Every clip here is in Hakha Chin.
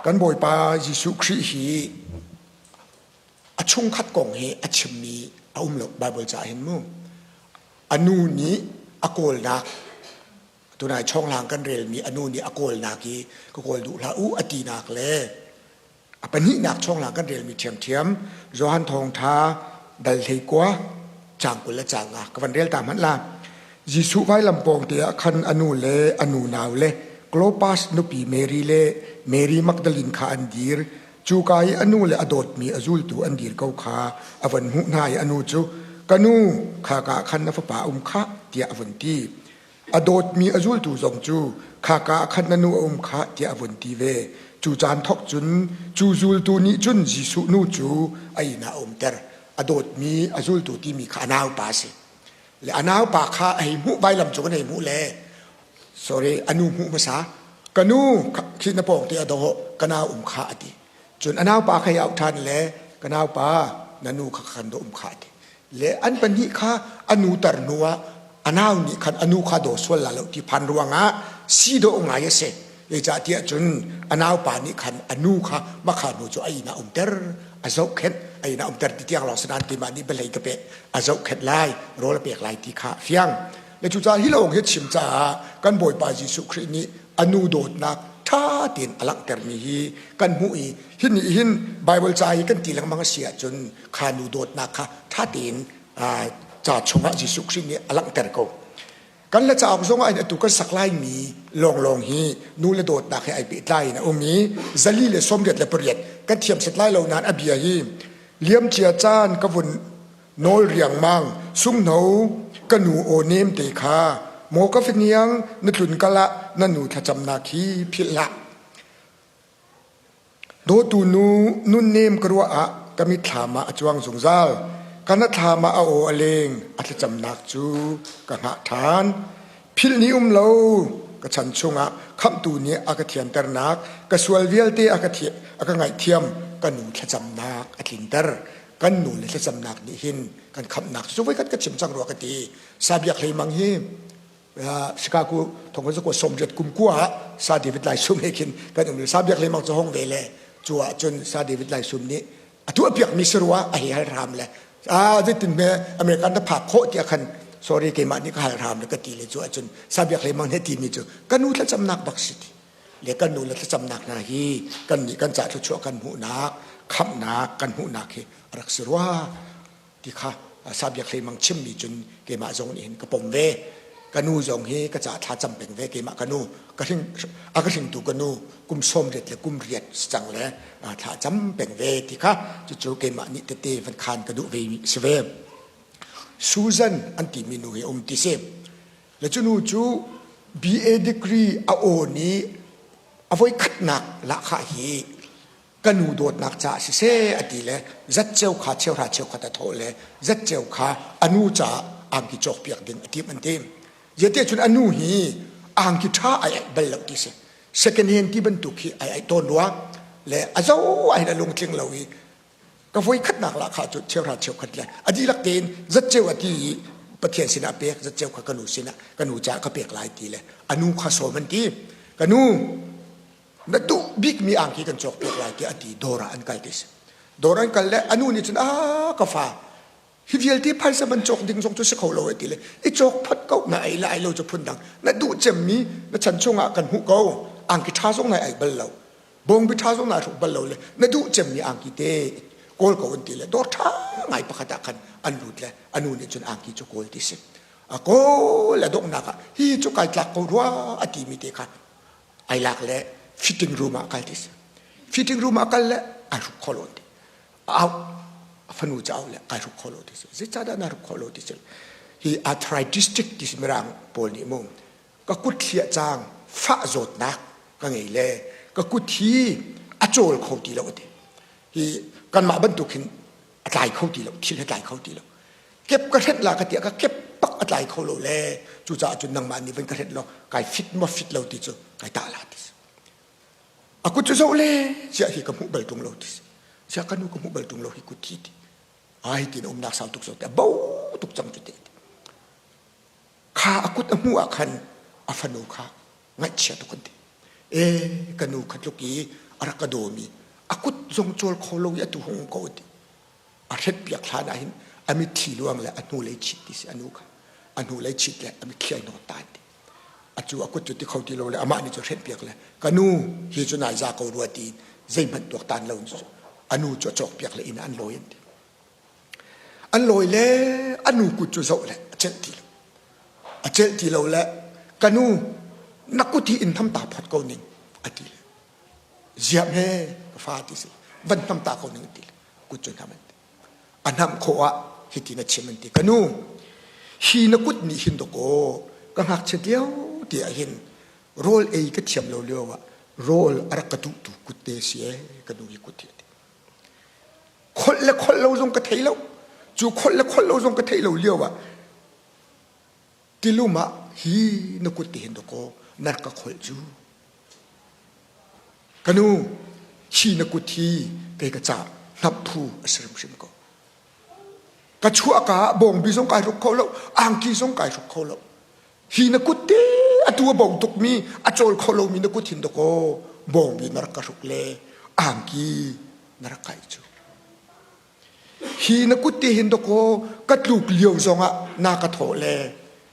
Kan Bawipa Jesuh Khrih hi a chungkhat kong hi a chimmi a um lo Bible ca hin mu. A nu nih a kawlnak tunai chawnglang kan relmi a nu nih a kawlnak i ka kawl duh hlah u a tinak le a pahnihnak chawnglang kan relmi ṭhiamṭhiam Johan Thawngṭha dal 19 caang 20 le caang nga ka van rel ta hmanh la. Jesuh vailam pawng te ah khan a nu le a nu nau le Klopas nupi Mary le Mary Magdalene kha an dir. Cuka i a nu le a dawtmi a zultu an dir ko kha a van hmuh hna i a nu cu, Ka nu, khaka ah khan na fapa a um khah, tiah a vun ti. A dawtmi a zultu zong cu, Khaka ah khan na nu a um khah, tiah a vun ti ve. Cu caan thawk cun cu zultu nih cun Jesuh nu cu a inn ah a umter. A dawtmi a zultu timi kha a naupa a si. Le a naupa kha a hei hmuh vailam cu kan hei hmuh le sorry a nu hmuh hmasa ka nu khi na pawng te a doh ka nau um kha a ti. Cun a naupa kha hei auh ṭhan le ka naupa na nu kha kan do um kha a ti. Le an pahnih kha a nu tar hnu ah a nau nih khan a nu kha daw sual la lo ti phan ruangah si dawh ngai a si. Zeicahtiah cun a naupa nih khan a nu kha makha nu cu a inn ah umter a zohkhenh a inn ah umter ti tiang lawng si nain keimah nih biahlei ka pek a zohkhenh lai rawl a pek lai ti kha fiang. Le cucaah hi lawng hi chim caah kan Bawipa Jesuh Khrih nih a nu dawtnak ṭha tein a langhtermi hi kan hmuh i hi nih hin Baibal ca i kan ti lengmang a si ahcun kha nu dawtnak kha ṭha tein ca chungah Jesuh Khrih nih a langhter ko. Kan le cauk zong ah atu kan sak laimi lawnglawng hi nu le dawtnak he ai pehtlai in a um i 488 kan thiam set lai lo nain a bia hi liamcia caan ka vun nawl riangmang sunghno ka nu aw nem te kha maw ka finiang na tlun kal ah na nu thlacamnak hi philh hlah. Dawtu nu nunnem ka ruah ah ka mitthlam ah a cuang zungzal. Ka hnathlam ah a aw a leng, a thlacamnak cu ka hngah ṭhan. Philh ni um lo, ka chan chungah khamhtu nih a ka thianternak, ka sual vialte a ka, a ka ngaihthiam, ka nu thlacamnak a tlinter. Kan nu le thlacamnak nih hin kan khamhnak cu voikhat ka chim cang rua ka ti. Sa Biak Hlei Mang hi Chicago thong kan zakua 80 kum kua ah Sa David Lai Sum he khin kan um. Sa Biak Hlei Mang cu hong ve le cu ah cun Sa David Lai Sum nih a tuahpiak mi si rua a hei hal hram le a zeitin hme American na phak khawh tiah khan sorry keimah nih ka hal hram le ka ti le cu ahcun Sa Biak Hlei Mang nih ti mi cu ka nu thlacamnak bak si ti le kan nu le thlacamnak hna hi kan nih kan ca thluachuah kan hmuhnak khamhnak kan hmuhnak hi a rak si rua ti kha Sa Biak Hlei Mang chimmi cun keimah zong nih hin ka pom ve. Ka nu zong hi ka ca thla cam peng ve keimah ka nu ka hring a ka hringtu ka nu kum 80 le kum riat si cang le thla cam peng ve ti kha cucu keimah nih tete van khan ka duh ve mi si ve. Susan an timi nu hi um ti si. Le cu nu cu BA degree a awn i a voi khatnak lahkhah hi ka nu dawtnak caah siseh a ti le zatceu kha cheuhra cheukhat a thawh le zatceu kha a nu caah angki cawkpiak ding a tim an ti. Zeite cun a nu hi angki ṭha ai aih bal lo ti si. Second hand ti bantuk hi ai aih tawn rua le a zo ai a lungtling lo i ka voi khatnak lah kha cu cheuhra cheukhat le a dihlak tein zatceu a ti i Pathian sinah pek zatceu kha ka nu sinah ka nu caah ka pek lai ti le a nu kha sawm an ti. Ka nu na duh bikmi angki kan cawkpiak lai tiah a ti dawr ah an kal ti si dawr an kal le a nu nih cun a ka fa hi vialte phaisa man cawk ding zong cu si kho lo e ti le i cawk phot ko na ei la ei lo cu phun dang na duh cemmi na chan chungah kan hmuh ko angki ṭha zong nai ei bal lo bawngbi ṭha zong nai hruk bal lo le na duh cemmi angki te kawl ko an ti le dawr ṭha ngai pakhat ah khan an lut le a nu nih cun angki cu kawl ti si a kawl a donghnak ah hi cu kai tlak ko rua a timi te kha ai lak le fitting room ah kal ti si fitting room ah kal le ai hruk kho lo ti au a fanu cu au le ai hruk kho lo ti si zeicahdah na hruk kho lo ti si hi arthritistic ti si mirang pawl nih mu ka kut thliah cang fah zawtnak ka ngei le ka kut hi a cawl kho ti lo ti hi kanmah bantuk hin a tlai kho ti lo thil he tlai kho ti lo kep ka hret la ka tiah ka kep pak a tlai kho lo le cucaah cun nangmah nih van ka hret law kai fit maw fit lo ti cu kai tah la ti a kut cu zoh le siah hi ka hmuh bal tung lo ti siah ka nu ka hmuh bal tung lo hi kut hi ti ai tin umnak sau tuk zo te bo tuk cang cu te kha a kut a hmuh ah khan a fanu kha ngaihchia tuk an ti e ka nu kha tluk i A rak ka dawmi a kut zong cawl kho lo i atu hung ko ti. A hret piak hlan ah hin a mitthli luang le a hnulei chit ti si a nu kha. A hnulei chit le a mitthli ai nawt ta ti. Acu a kut cu ti kho ti lo le amah nih cu hret piak le ka nu hi cu nai za ko rua ti zeihmanh tuaktan lo in cu a nu cu a cawk piak le inn ah an lawi an ti. An lawi le a nu kut cu zoh le a celh ti lo. A celh ti lo le ka nu na kut hi in tham ta phot ko ning a ti le. Ziam he ka fa ti si van hnam ta ko ning a ti le kut cu hnam an ti. A hnamh khawh ah hitin a chim an ti ka nu hi na kut nih hin dawkaw ka ngakchiat lio te ah hin rawl ei ka thiam lo lio ah rawl a rak ka duhtu kut te si ee ka nu hi kut hi a ti. Kholh le kholh lo zong ka thei lo. Cu kholh le kholh lo zong ka theih lo lio ah tilum ah hi na kut te hin dawkaw na rak ka kholh cu. Ka nu, hi na kut hi kei ka ca hnap phu a si hrimhrim ko. Ka chuahka ah bawngbi zong kai hruk kho lo, angki zong kai hruk kho lo. Hi na kut te atu a bo tukmi, a cawl kho lomi na kut hin dawkaw bawngbi na rak ka hruk le angki na rak kai cu. Hi na kut te hin dawkaw ka tluk lio zongah na ka thawh le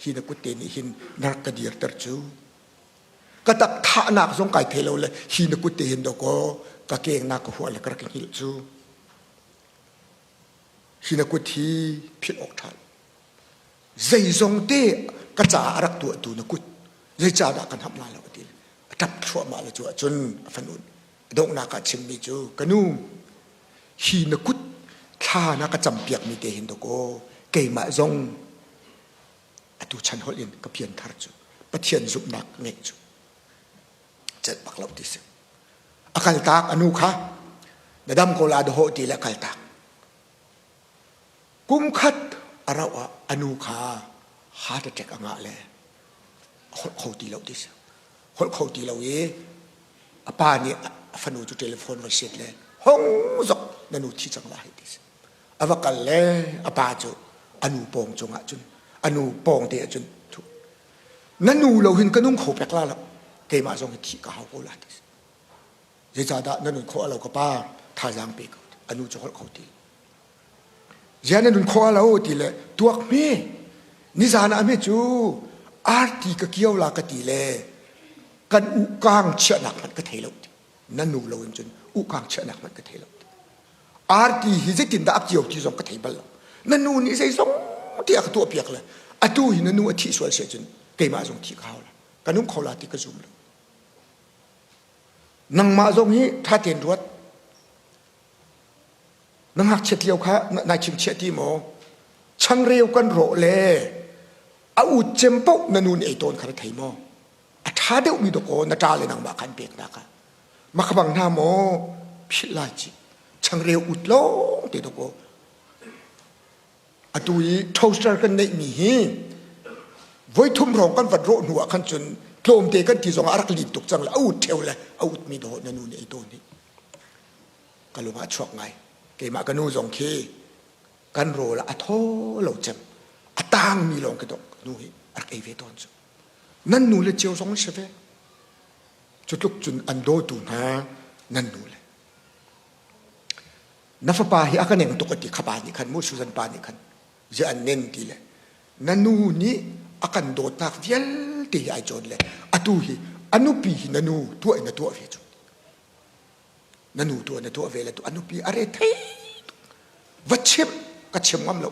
hi na kut te nih hin na rak ka dirter cu. Ka tak thahnak zong kai thei lo le hi na kut te hin dawkaw ka keng na ka huah le ka rak i hngilh cu. Hi na kut hi philh awk ṭha lo. Zeizong te ka caah a rak tuahtu na kut zeicahdah kan hamh lai lo a ti. A ṭap thluahmah le cu ahcun a fanu donghnak ah chimmi cu ka nu hi na kut thla na ka campiakmi te hin dawkaw keimah zong atu chan holh in ka pianthar cu Pathian zumhnak ngeih cu celh bak lo ti si. A kaltak a nu kha na dam ko la dawh ti le a kaltak. Kum khat a rauh ah a nu kha heart attack a ngah le a holh kho ti lo ti si. Holh kho ti lo i a pa nih a fanu cu telephone va set le hong zok na nu thi cang la hei ti si. A va kal le a pa cu a nu pawng cungah cun a nu pawng te ah cun thu na nu lo hin ka nung kho pek la lo keimah zong hi thih ka hau ko la ti si. Zeicahdah na nun khawh a lo ka pa thazaang pe ko a nu cu holh kho ti Ziah na nun khawh a lo ti le tuak hme nizan ah hme cu arti ka kio la ka ti le kan ukang chiahnak hmanh ka thei lo ti na nu lo in cun ukang chiahnak hmanh ka thei lo ti arti hi zeitindah a kio ti zong ka thei bal lo na nu nih zeizong ti a ka tuah piak le atu hi na nu a thih sual si cun keimah zong thih ka hau la ka nung kho la ti ka zum lo nangmah zong hi ṭha tein ruat Na ngakchiat lio kha nai chingchiah ti maw? Changreu kan rawh le a ut cem paoh na nu nih ei tawn kha na thei maw? A ṭha deuhmi dawkaw na ṭa le nangmah khan pek hna kha. Mah bang hna maw philh lai ci. Changreu ut lawng te dawkaw. Atu i toaster kan neihmi hi voithum hrawng kan vat rawh hnu ah khan cun tlawmte kan ti zong ah a rak lin tuk cang le a ut ṭheo le a utmi dawh na nu nih ei tawn hi. Ka lung ah chuak ngai. Keimah ka nu zong khi kan rawl ah a thaw lo cem. A tangmi lawng khi dok nu hi a rak ei ve tawn cu. Nan nu le cio zong si ve. Cu tluk cun an dawtu hna nan nu le. Na fapa hi a ka neng tuk a ti kha pa nih khan mu Susan pa nih khan zia an nen ti le na nu nih a kan dawtnak vialte hi ai cawn le atu hi a nupi hi na nu tuah in na tuah ve cu. Na nu tuah na tuah ve le tu a nupi a re thei tuk. Va chim ka chim ngam lo.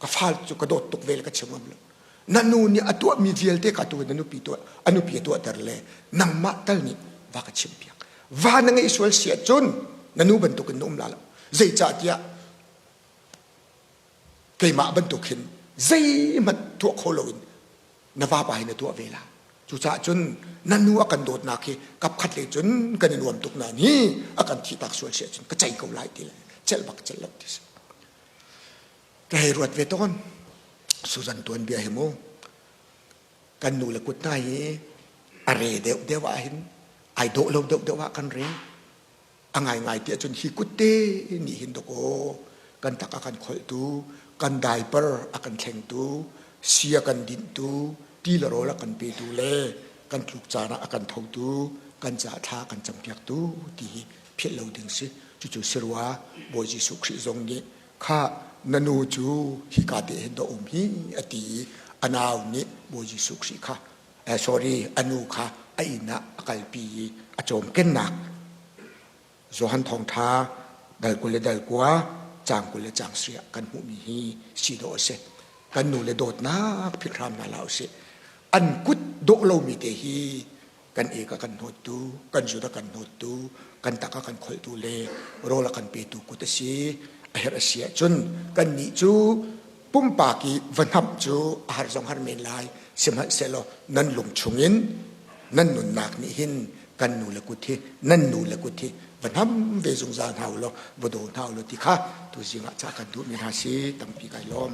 Ka fal cu ka dawt tuk ve le ka chim ngam lo. Na nu nih a tuahmi vialte kha tu na nupi tuah a nupi a tuahter le nangmah tal nih va ka chim piak. Va na ngeih sual si ahcun na nu bantukin na um la lo. Zeicahtiah keimah bantuk hin zeihmanh tuah kho loin na vapa hi na tuah ve la. Cucaah cun na nu a kan dawtnak hi kapkhat lei cun kan i nuam tuk nain hi a kan thihtak sual si ahcun ka cei ko lai ti le celh bak celh lo ti si. Ka hei ruat ve tawn. Susan tuanbia hi mu kan nu le kut hna hi a re deuh deuh ah hin ai dawh lo deuh deuh ah kan re. A ngaingai ti ahcun hi kutte nih hin dawkaw kan tak a kan kholhtu, kan diaper a kan thlengtu, si a kan dinhtu, ti le rawl a kan petu le kan tluk caan ah a kan thotu, Kan caah thla kan campiaktu ti hi philh lo ding si. Cucu si rua Bawi Jesuh Khrih zong nih kha na nu cu hika te hin dah um hi a ti i a nau nih Bawi Jesuh Khrih kha sorry a nu kha a inn ah a kalpi i a cawmkennak Johan Thawngṭha dal 20 le dal 9 caang 20 le caang 7 ah kan hmuhmi hi si dawh a si. Kan nu le dawtnak philh hram hna hlah usih. An kut dawh lomi te hi kan ek a kan hnawttu, kan zut a kan hnawttu, kan tak a kan kholhtu le rawl a kan petu kut a si. A herh a si ahcun kannih cu pumpak i va hnamh cu a har zong har men lai. Sihmanhsehlaw nan lung chungin nan nunnak nih hin kan nu le kut hi nan nu le kut hi va hnam ve zungzal hna u law va daw hna u law ti kha tuzing ah ca kan duhmi hna si tampi kai lawm.